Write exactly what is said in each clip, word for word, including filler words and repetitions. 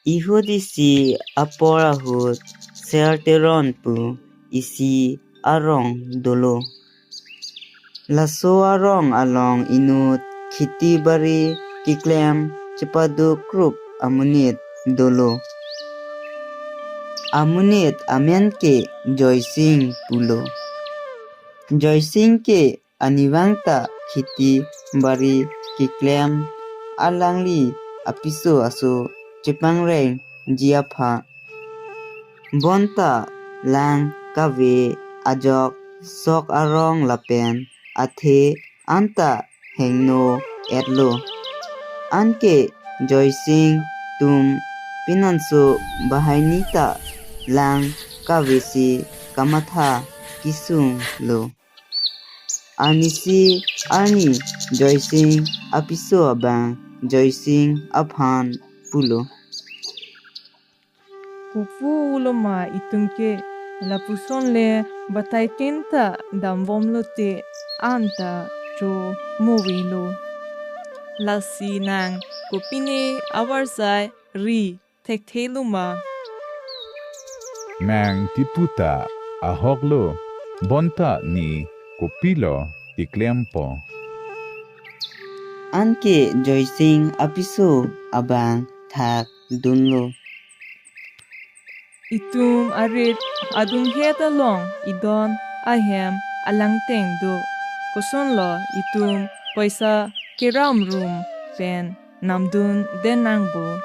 Ihut isi apor ahut Ser Teron pu isi arong dolo. Laso arong along inut kheti bari keklem chepaduk krup amonit dolo. Amonit amen ke Joysing pulo. Joysing ke arnivang ta kheti bari keklem, alangli apiso aso chepangrengji aphan. Bonta lang kave ajok sok arong lapen athe anta hingno-etlo. Anke Joysing atum pinanso banghini ta lang kavesi kamatha kesunglo. Arnisi arni Joysing apiso abang Joysing aphan pulo. Kopu uloma itum ke, lapuson le batai tin ta dambomlote anta chomovelo. Lasi nang kopine avarsai ri thekthelo ma? Nang kipu ta ahoklo, bonta ne kopilo keklempo? Anke Joysing apiso abang thakdunlo. Itum arit adunghet along idon ahem alangteng do. Kosonlo itum poisa keramrum pen namdundet nangpo?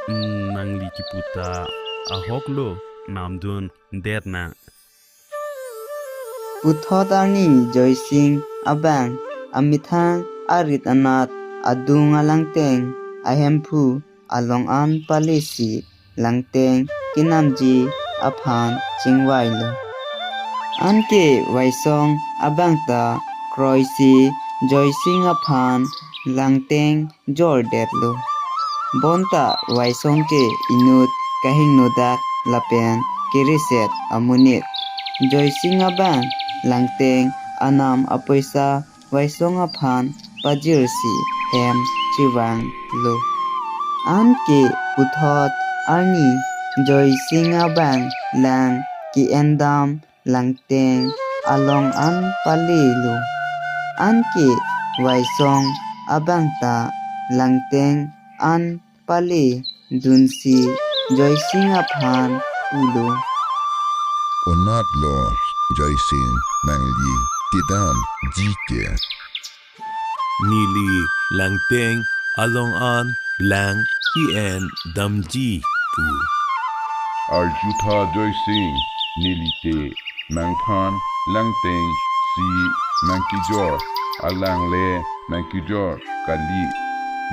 Hmm, nangli kipu ta ahoklo, namdundet nang. Puthot arni Joysing abang amethang arit anat adung alangteng ahemphu along an palesi langteng kenamji aphan chingvailo. Anke Waisong abang ta kroisi Joysing aphan langteng jordetlo. Bonta Waisong ke inut kahingnodak lapen kereset amonit. Joysing abang langteng anam apoisa Waisong aphan pajirsi hem chevanglo. Anke puthot arni Joysing abang lang ke-endam langteng along an palelo. Anke Waisong abang ta langteng an paledunsi Joysing aphan pulo. Konatlo Joysing nangli kedamji ke? Neli langteng along an lang ke-endamji pu. Arjutha Joysing, neli te nangphan langteng si nangkejor, alang le nangkejor kali,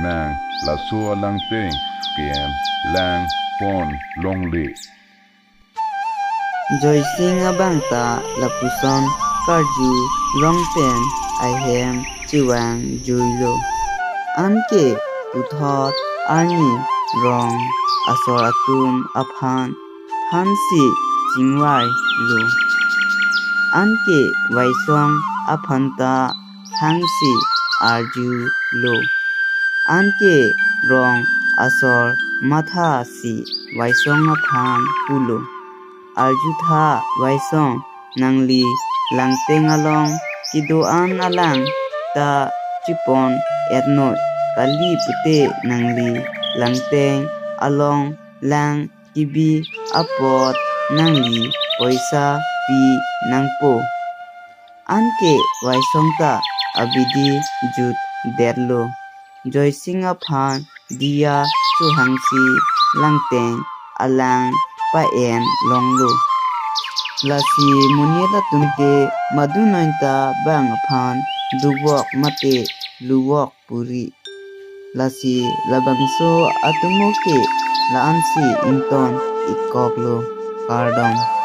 nang laso alangteng pen langpon longle. Joysing abang ta lapuson karjurong pen ahem chevangjuilo. Anke puthot arni rong asor atum aphan thansi chingvailo. Anke Waisong aphan ta thansi arjulo. Anke rong asor mathasi Waisong aphan pulo. Arjutha Waisong, nangli langteng along kedo-an alang ta chepon-etnoi, kali pute nangli langteng along lang kebi apot nangli poisa pi nangpo. Anke Waisong ta abidi jutdetlo. Joysing aphan diya chohangsi langteng alang pa-en longlo. Lasi monit atum ke madunoi ta bang aphan dukvok mate luvok puri. Lasi labangso atomo ke la-ansi ington-ikkoklo, kardom.